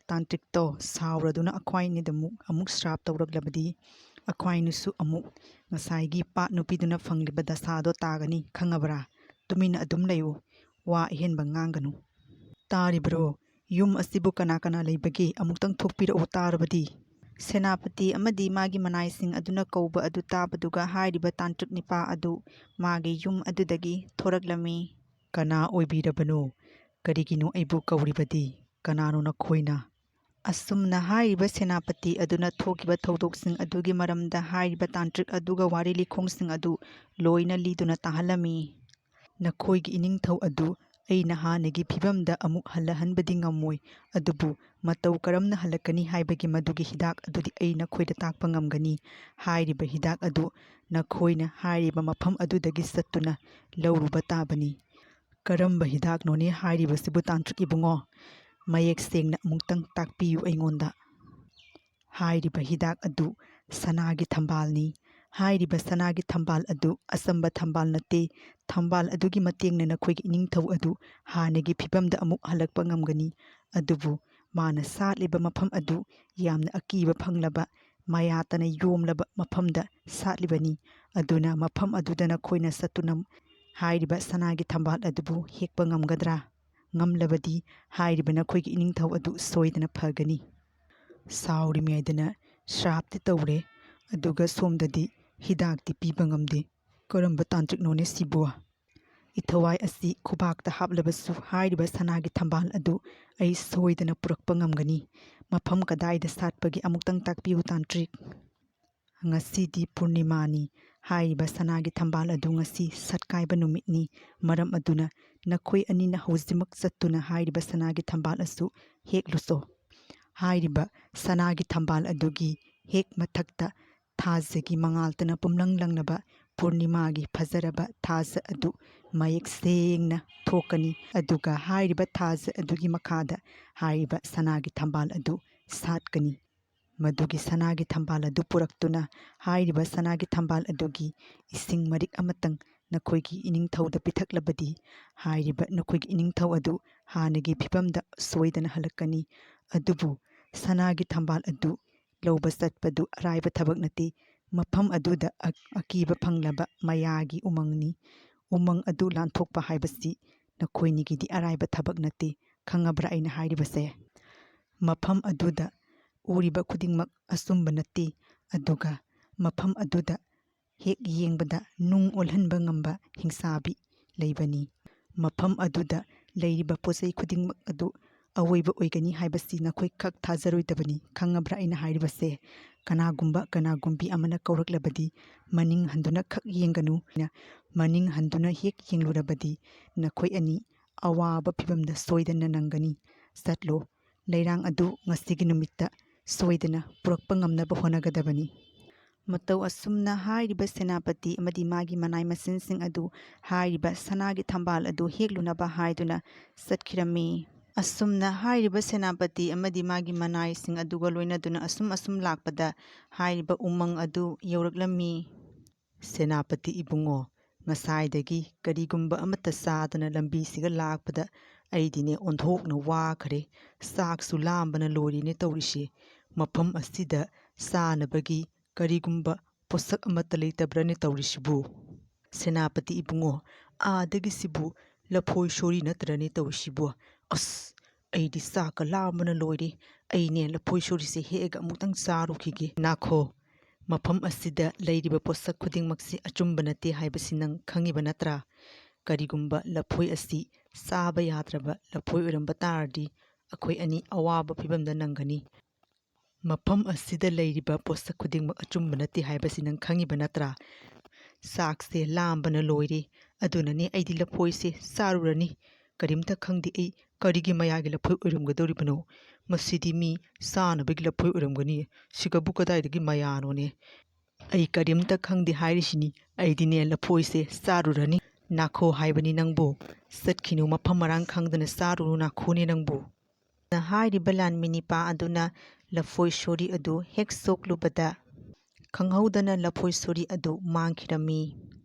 ꯇꯥꯟꯇ꯭ꯔꯤꯛꯇꯣ ꯁꯥꯎꯔꯗꯨꯅ ꯑꯩꯈꯣꯏꯅꯤꯗꯃꯨꯛ ꯑꯃꯨꯛ ꯁ꯭ꯔꯥꯞ ꯇꯧꯔꯛꯂꯕꯗꯤ ꯑꯩꯈꯣꯏꯅꯤꯁꯨ ꯑꯃꯨꯛ ꯉꯁꯥꯏꯒꯤ ꯄꯥꯠ ꯅꯨꯄꯤꯗꯨꯅ ꯐꯪꯂꯤꯕ ꯗꯁꯥꯗꯣ ꯇꯥꯒꯅꯤ, ꯈꯪꯉꯕ꯭ꯔꯥ? ꯇꯨꯃꯤꯟꯅ ꯑꯗꯨꯝ ꯂꯩꯌꯨ, ꯋꯥ ꯑꯍꯦꯟꯕ ꯉꯥꯡꯒꯅꯨ꯫ ꯇꯥꯔꯤꯕ꯭ꯔꯣ? ꯌꯨꯝ ꯑꯁꯤꯕꯨ ꯀꯅꯥ ꯀꯅꯥ ꯂꯩꯕꯒꯦ? ꯑꯃꯨꯛꯇꯪ ꯊꯣꯛꯄꯤꯔꯛꯎ ꯇꯥꯔꯕꯗꯤ?" ꯁꯦꯅꯥꯄꯇꯤ ꯑꯃꯗꯤ ꯃꯥꯒꯤ ꯃꯅꯥꯏꯁꯤꯡ ꯑꯗꯨꯅ ꯀꯧꯕ ꯑꯗꯨ ꯇꯥꯕꯗꯨꯒ ꯍꯥꯏꯔꯤꯕ ꯇꯥꯟꯇ꯭ꯔꯤꯛ ꯅꯤꯄꯥ ꯑꯗꯨ ꯃꯥꯒꯤ ꯌꯨꯝ ꯑꯗꯨꯗꯒꯤ ꯊꯣꯔꯛꯂꯝꯃꯤ꯫ "ꯀꯅꯥ ꯑꯣꯏꯕꯤꯔꯕꯅꯣ? ꯀꯔꯤꯒꯤꯅꯣ ꯑꯩꯕꯨ ꯀꯧꯔꯤꯕꯗꯤ? ꯀꯅꯥꯅꯣ ꯅꯈꯣꯏꯅ?" ꯑꯁꯨꯝꯅ ꯍꯥꯏꯔꯤꯕ ꯁꯦꯅꯥꯄꯇꯤ ꯑꯗꯨꯅ ꯊꯣꯛꯈꯤꯕ ꯊꯧꯗꯣꯛꯁꯤꯡ ꯑꯗꯨꯒꯤ ꯃꯔꯝꯗ ꯍꯥꯏꯔꯤꯕ ꯇꯥꯟꯇ꯭ꯔꯤꯛ ꯑꯗꯨꯒ ꯋꯥꯔꯤ ꯂꯤꯈꯣꯡꯁꯤꯡ ꯑꯗꯨ ꯂꯣꯏꯅ ꯂꯤꯗꯨꯅ ꯇꯥꯍꯜꯂꯝꯃꯤ꯫ "ꯅꯈꯣꯏꯒꯤ ꯏꯅꯤꯡꯊꯧ ꯑꯗꯨ ꯑꯩꯅ ꯍꯥꯟꯅꯒꯤ ꯐꯤꯕꯝꯗ ꯑꯃꯨꯛ ꯍꯜꯂꯍꯟꯕꯗꯤ ꯉꯝꯃꯣꯏ, ꯑꯗꯨꯕꯨ ꯃꯇꯧ ꯀꯔꯝꯅ ꯍꯜꯂꯛꯀꯅꯤ ꯍꯥꯏꯕꯒꯤ ꯃꯗꯨꯒꯤ ꯍꯤꯗꯥꯛ ꯑꯗꯨꯗꯤ ꯑꯩ ꯅꯈꯣꯏꯗ ꯇꯥꯛꯄ ꯉꯝꯒꯅꯤ꯫ ꯍꯥꯏꯔꯤꯕ ꯍꯤꯗꯥꯛ ꯑꯗꯨ ꯅꯈꯣꯏꯅ ꯍꯥꯏꯔꯤꯕ ꯃꯐꯝ ꯑꯗꯨꯗꯒꯤ ꯆꯠꯇꯨꯅ ꯂꯧꯔꯨꯕ ꯇꯥꯕꯅꯤ꯫" "ꯀꯔꯝꯕ ꯍꯤꯗꯥꯛꯅꯣꯅꯦ ꯍꯥꯏꯔꯤꯕꯁꯤꯕꯨ ꯇꯥꯟꯇ꯭ꯔꯤꯛ ꯏꯕꯨꯡꯉꯣ? ꯃꯌꯦꯛ ꯁꯦꯡꯅ ꯑꯃꯨꯛꯇꯪ ꯇꯥꯛꯄꯤꯌꯨ ꯑꯩꯉꯣꯟꯗ꯫" "ꯍꯥꯏꯔꯤꯕ ꯍꯤꯗꯥꯛ ꯑꯗꯨ ꯁꯅꯥꯒꯤ ꯊꯝꯕꯥꯜꯅꯤ꯫ ꯍꯥꯏꯔꯤꯕ ꯁꯅꯥꯒꯤ ꯊꯝꯕꯥꯜ ꯑꯗꯨ ꯑꯆꯝꯕ ꯊꯝꯕꯥꯜ ꯅꯠꯇꯦ꯫ ꯊꯝꯕꯥꯜ ꯑꯗꯨꯒꯤ ꯃꯇꯦꯡꯅ ꯅꯈꯣꯏꯒꯤ ꯏꯅꯤꯡꯊꯧ ꯑꯗꯨ ꯍꯥꯟꯅꯒꯤ ꯐꯤꯕꯝꯗ ꯑꯃꯨꯛ ꯍꯜꯂꯛꯄ ꯉꯝꯒꯅꯤ꯫ ꯑꯗꯨꯕꯨ ꯃꯥꯅ ꯁꯥꯠꯂꯤꯕ ꯃꯐꯝ ꯑꯗꯨ ꯌꯥꯝꯅ ꯑꯀꯤꯕ ꯐꯪꯂꯕ, ꯃꯌꯥꯇꯅ ꯌꯣꯝꯂꯕ ꯃꯐꯝꯗ ꯁꯥꯠꯂꯤꯕꯅꯤ꯫ ꯑꯗꯨꯅ ꯃꯐꯝ ꯑꯗꯨꯗ ꯅꯈꯣꯏꯅ ꯆꯠꯇꯨꯅ ꯍꯥꯏꯔꯤꯕ ꯁꯅꯥꯒꯤ ꯊꯝꯕꯥꯜ ꯑꯗꯨꯕꯨ ꯍꯦꯛꯄ ꯉꯝꯒꯗ꯭ꯔꯥ? ꯉꯝꯂꯕꯗꯤ ꯍꯥꯏꯔꯤꯕ ꯅꯈꯣꯏꯒꯤ ꯏꯅꯤꯡꯊꯧ ꯑꯗꯨ ꯁꯣꯏꯗꯅ ꯐꯒꯅꯤ꯫" ꯁꯥꯎꯔꯤꯉꯩꯗꯅ ꯁ꯭ꯔꯥꯞꯇꯤ ꯇꯧꯔꯦ, ꯑꯗꯨꯒ ꯁꯣꯝꯗꯗꯤ ꯍꯤꯗꯥꯛꯇꯤ ꯄꯤꯕ ꯉꯝꯗꯦ꯫ "ꯀꯔꯝꯕ ꯇꯥꯟꯇ꯭ꯔꯤꯛꯅꯣꯅꯦ ꯁꯤꯕꯨ? ꯏꯊꯋꯥꯏ ꯑꯁꯤ ꯈꯨꯕꯥꯛꯇ ꯍꯥꯞꯂꯕꯁꯨ ꯍꯥꯏꯔꯤꯕ ꯁꯅꯥꯒꯤ ꯊꯝꯕꯥꯜ ꯑꯗꯨ ꯑꯩ ꯁꯣꯏꯗꯅ ꯄꯨꯔꯛꯄ ꯉꯝꯒꯅꯤ꯫ ꯃꯐꯝ ꯀꯗꯥꯏꯗ ꯁꯥꯠꯄꯒꯦ ꯑꯃꯨꯛꯇꯪ ꯇꯥꯛꯄꯤꯌꯨ ꯇꯥꯟꯇ꯭ꯔꯤꯛ꯫" "ꯉꯁꯤꯗꯤ ꯄꯨꯔꯅꯤꯃꯥꯅꯤ, ꯍꯥꯏꯔꯤꯕ ꯁꯅꯥꯒꯤ ꯊꯝꯕꯥꯜ ꯑꯗꯨ ꯉꯁꯤ ꯁꯠꯀꯥꯏꯕ ꯅꯨꯃꯤꯠꯅꯤ꯫ ꯃꯔꯝ ꯑꯗꯨꯅ ꯅꯈꯣꯏ ꯑꯅꯤꯅ ꯍꯧꯖꯤꯛꯃꯛ ꯆꯠꯇꯨꯅ ꯍꯥꯏꯔꯤꯕ ꯁꯅꯥꯒꯤ ꯊꯝꯕꯥꯜ ꯑꯁꯨ ꯍꯦꯛꯂꯨꯆꯣ꯫ ꯍꯥꯏꯔꯤꯕ ꯁꯅꯥꯒꯤ ꯊꯝꯕꯥꯜ ꯑꯗꯨꯒꯤ ꯍꯦꯛ ꯃꯊꯛꯇ ꯊꯥꯖꯒꯤ ꯃꯉꯥꯜꯇꯅ ꯄꯨꯝꯂꯪ ꯂꯪꯂꯕ ꯄꯨꯔꯅꯤꯃꯥꯒꯤ ꯐꯖꯔꯕ ꯊꯥꯖ ꯑꯗꯨ ꯃꯌꯦꯛ ꯁꯦꯡꯅ ꯊꯣꯛꯀꯅꯤ꯫ ꯑꯗꯨꯒ ꯍꯥꯏꯔꯤꯕ ꯊꯥꯖ ꯑꯗꯨꯒꯤ ꯃꯈꯥꯗ ꯍꯥꯏꯔꯤꯕ ꯁꯅꯥꯒꯤ ꯊꯝꯕꯥꯜ ꯑꯗꯨ ꯁꯥꯠꯀꯅꯤ꯫ ꯃꯗꯨꯒꯤ ꯁꯅꯥꯒꯤ ꯊꯝꯕꯥꯜ ꯑꯗꯨ ꯄꯨꯔꯛꯇꯨꯅ ꯍꯥꯏꯔꯤꯕ ꯁꯅꯥꯒꯤ ꯊꯝꯕꯥꯜ ꯑꯗꯨꯒꯤ ꯏꯁꯤꯡ ꯃꯔꯤꯛ ꯑꯃꯇꯪ ꯅꯈꯣꯏꯒꯤ ꯏꯅꯤꯡꯊꯧꯗ ꯄꯤꯊꯛꯂꯕꯗꯤ ꯍꯥꯏꯔꯤꯕ ꯅꯈꯣꯏꯒꯤ ꯏꯅꯤꯡꯊꯧ ꯑꯗꯨ ꯍꯥꯟꯅꯒꯤ ꯐꯤꯕꯝꯗ ꯁꯣꯏꯗꯅ ꯍꯜꯂꯛꯀꯅꯤ꯫ ꯑꯗꯨꯕꯨ ꯁꯅꯥꯒꯤ ꯊꯝꯕꯥꯜ ꯑꯗꯨ ꯂꯧꯕ ꯆꯠꯄꯗꯨ ꯑꯔꯥꯏꯕ ꯊꯕꯛ ꯅꯠꯇꯦ꯫ ꯃꯐꯝ ꯑꯗꯨꯗ ꯑ-, ꯑꯀꯤꯕ ꯐꯪꯂꯕ ꯃꯌꯥꯒꯤ ꯎꯃꯪꯅꯤ꯫ ꯎꯃꯪ ꯑꯗꯨ ꯂꯥꯟꯊꯣꯛꯄ ꯍꯥꯏꯕꯁꯤ ꯅꯈꯣꯏꯅꯤꯒꯤꯗꯤ ꯑꯔꯥꯏꯕ ꯊꯕꯛ ꯅꯠꯇꯦ꯫ ꯈꯪꯉꯕ꯭ꯔꯥ ꯑꯩꯅ ꯍꯥꯏꯔꯤꯕꯁꯦ? ꯃꯐꯝ ꯑꯗꯨꯗ ꯎꯔꯤꯕ ꯈꯨꯗꯤꯡꯃꯛ ꯑꯆꯨꯝꯕ ꯅꯠꯇꯦ꯫ ꯑꯗꯨꯒ ꯃꯐꯝ ꯑꯗꯨꯗ ꯍꯦꯛ ꯌꯦꯡꯕꯗ ꯅꯨꯡ ꯑꯣꯜꯍꯟꯕ ꯉꯝꯕ ꯍꯤꯡꯁꯥꯕꯤ ꯂꯩꯕꯅꯤ꯫ ꯃꯐꯝ ꯑꯗꯨꯗ ꯂꯩꯔꯤꯕ ꯄꯣꯠ ꯆꯩ ꯈꯨꯗꯤꯡꯃꯛ ꯑꯗꯨ ꯑꯋꯣꯏꯕ ꯑꯣꯏꯒꯅꯤ ꯍꯥꯏꯕꯁꯤ ꯅꯈꯣꯏ ꯈꯛ ꯊꯥꯖꯔꯣꯏꯗꯕꯅꯤ꯫ ꯈꯪꯉꯕ꯭ꯔꯥ ꯑꯩꯅ ꯍꯥꯏꯔꯤꯕꯁꯦ? ꯀꯅꯥꯒꯨꯝꯕ ꯀꯅꯥꯒꯨꯝꯕꯤ ꯑꯃꯅ ꯀꯧꯔꯛꯂꯕꯗꯤ ꯃꯅꯤꯡ ꯍꯟꯗꯨꯅ ꯈꯛ ꯌꯦꯡꯒꯅꯨ꯫ ꯃꯅꯤꯡ ꯍꯟꯗꯨꯅ ꯍꯦꯛ ꯌꯦꯡꯂꯨꯔꯕꯗꯤ ꯅꯈꯣꯏ ꯑꯅꯤ ꯑꯋꯥꯕ ꯐꯤꯕꯝꯗ ꯁꯣꯏꯗꯅ ꯅꯪꯒꯅꯤ꯫ ꯆꯠꯂꯣ, ꯂꯩꯔꯥꯡ ꯑꯗꯨ ꯉꯁꯤꯒꯤ ꯅꯨꯃꯤꯠꯇ ꯁꯣꯏꯗꯅ ꯄꯨꯔꯛꯄ ꯉꯝꯅꯕ ꯍꯣꯠꯅꯒꯗꯕꯅꯤ꯫ ꯃꯇꯧ ꯑꯁꯨꯝꯅ ꯍꯥꯏꯔꯤꯕ ꯁꯦꯅꯥꯄꯇꯤ ꯑꯃꯗꯤ ꯃꯥꯒꯤ ꯃꯅꯥꯏ ꯃꯁꯤꯟꯁꯤꯡ ꯑꯗꯨ ꯍꯥꯏꯔꯤꯕ ꯁꯅꯥꯒꯤ ꯊꯝꯕꯥꯜ ꯑꯗꯨ ꯍꯦꯛꯂꯨꯅꯕ ꯍꯥꯏꯗꯨꯅ ꯆꯠꯈꯤꯔꯝꯃꯤ꯫ ꯑꯁꯨꯝꯅ ꯍꯥꯏꯔꯤꯕ ꯁꯦꯅꯥꯄꯇꯤ ꯑꯃꯗꯤ ꯃꯥꯒꯤ ꯃꯅꯥꯏꯁꯤꯡ ꯑꯗꯨꯒ ꯂꯣꯏꯅꯗꯨꯅ ꯑꯁꯨꯝ ꯑꯁꯨꯝ ꯂꯥꯛꯄꯗ ꯍꯥꯏꯔꯤꯕ ꯎꯃꯪ ꯑꯗꯨ ꯌꯧꯔꯛꯂꯝꯃꯤ꯫ ꯁꯦꯅꯥꯄꯇꯤ ꯏꯕꯨꯡꯉꯣ, ꯉꯁꯥꯏꯗꯒꯤ ꯀꯔꯤꯒꯨꯝꯕ ꯑꯃꯠꯇ ꯆꯥꯗꯅ ꯂꯝꯕꯤꯁꯤꯒ ꯂꯥꯛꯄꯗ ꯑꯩꯗꯤꯅꯦ ꯑꯣꯟꯊꯣꯛꯅ ꯋꯥꯈꯔꯦ꯫ ꯆꯥꯛꯁꯨ ꯂꯥꯝꯕꯅ ꯂꯣꯏꯔꯦꯅꯦ ꯇꯧꯔꯤꯁꯦ꯫ ꯃꯐꯝ ꯑꯁꯤꯗ ꯆꯥꯅꯕꯒꯤ ꯀꯔꯤꯒꯨꯝꯕ ꯄꯣꯠꯁꯛ ꯑꯃꯠꯇ ꯂꯩꯇꯕ꯭ꯔꯅꯦ ꯇꯧꯔꯤꯁꯤꯕꯨ? ꯁꯦꯅꯥꯄꯇꯤ ꯏꯕꯨꯡꯉꯣ, ꯑꯥꯗꯒꯤꯁꯤꯕꯨ ꯂꯐꯣꯏ ꯁꯣꯔꯤ ꯅꯠꯇ꯭ꯔꯅꯦ ꯇꯧꯔꯤꯁꯤꯕꯨ? ꯑꯁ, ꯑꯩꯗꯤ ꯆꯥꯛꯀ ꯂꯥꯝꯕꯅ ꯂꯣꯏꯔꯦ꯫ ꯑꯩꯅꯦ ꯂꯐꯣꯏ ꯁꯣꯔꯤꯁꯦ ꯍꯦꯛꯑꯒ ꯑꯃꯨꯛꯇꯪ ꯆꯥꯔꯨꯈꯤꯒꯦ꯫ ꯅꯥꯈꯣ, ꯃꯐꯝ ꯑꯁꯤꯗ ꯂꯩꯔꯤꯕ ꯄꯣꯠꯁꯛ ꯈꯨꯗꯤꯡꯃꯛꯁꯤ ꯑꯆꯨꯝꯕ ꯅꯠꯇꯦ ꯍꯥꯏꯕꯁꯤ ꯅꯪ ꯈꯪꯉꯤꯕ ꯅꯠꯇ꯭ꯔꯥ? ꯀꯔꯤꯒꯨꯝꯕ ꯂꯐꯣꯏ ꯑꯁꯤ ꯆꯥꯕ ꯌꯥꯗ꯭ꯔꯕ ꯂꯐꯣꯏ ꯑꯣꯏꯔꯝꯕ ꯇꯥꯔꯗꯤ ꯑꯩꯈꯣꯏ ꯑꯅꯤ ꯑꯋꯥꯕ ꯐꯤꯕꯝꯗ ꯅꯪꯒꯅꯤ꯫ ꯃꯐꯝ ꯑꯁꯤꯗ ꯂꯩꯔꯤꯕ ꯄꯣꯠꯁꯛ ꯈꯨꯗꯤꯡꯃꯛ ꯑꯆꯨꯝꯕ ꯅꯠꯇꯦ ꯍꯥꯏꯕꯁꯤ ꯅꯪ ꯈꯪꯉꯤꯕ ꯅꯠꯇ꯭ꯔꯥ? ꯆꯥꯛꯁꯦ ꯂꯥꯝꯕꯅ ꯂꯣꯏꯔꯦ꯫ ꯑꯗꯨꯅꯅꯦ ꯑꯩꯗꯤ ꯂꯐꯣꯏꯁꯦ ꯆꯥꯔꯨꯔꯅꯤ꯫ ꯀꯔꯤꯝꯇ ꯈꯪꯗꯦ ꯑꯩ ꯀꯔꯤꯒꯤ ꯃꯌꯥꯒꯤ ꯂꯐꯣꯏ ꯑꯣꯏꯔꯝꯒꯗꯧꯔꯤꯕꯅꯣ? ꯃꯁꯤꯗꯤ ꯃꯤ ꯆꯥꯅꯕꯒꯤ ꯂꯐꯣꯏ ꯑꯣꯏꯔꯝꯒꯅꯤ꯫ ꯁꯤꯒꯕꯨ ꯀꯗꯥꯏꯗꯒꯤ ꯃꯌꯥꯅꯣꯅꯦ? ꯑꯩ ꯀꯔꯤꯝꯇ ꯈꯪꯗꯦ ꯍꯥꯏꯔꯤꯁꯤꯅꯤ꯫ ꯑꯩꯗꯤꯅꯦ ꯂꯐꯣꯏꯁꯦ ꯆꯥꯔꯨꯔꯅꯤ꯫ ꯅꯥꯈꯣ ꯍꯥꯏꯕꯅꯤ ꯅꯪꯕꯨ꯫ ꯆꯠꯈꯤꯅꯨ ꯃꯐꯝ ꯃꯔꯥꯡ ꯈꯪꯗꯅ ꯆꯥꯔꯨꯅꯨ ꯅꯥꯈꯣꯅꯦ ꯅꯪꯕꯨ꯫ ꯍꯥꯏꯔꯤꯕ ꯂꯥꯟꯃꯤ ꯅꯤꯄꯥ ꯑꯗꯨꯅ ꯂꯐꯣꯏ ꯁꯣꯔꯤ ꯑꯗꯨ ꯍꯦꯛ ꯁꯣꯛꯂꯨꯕꯗ ꯈꯪꯍꯧꯗꯅ ꯂꯐꯣꯏ ꯁꯣꯔꯤ ꯑꯗꯨ ꯃꯥꯡꯈꯤꯔꯝꯃꯤ꯫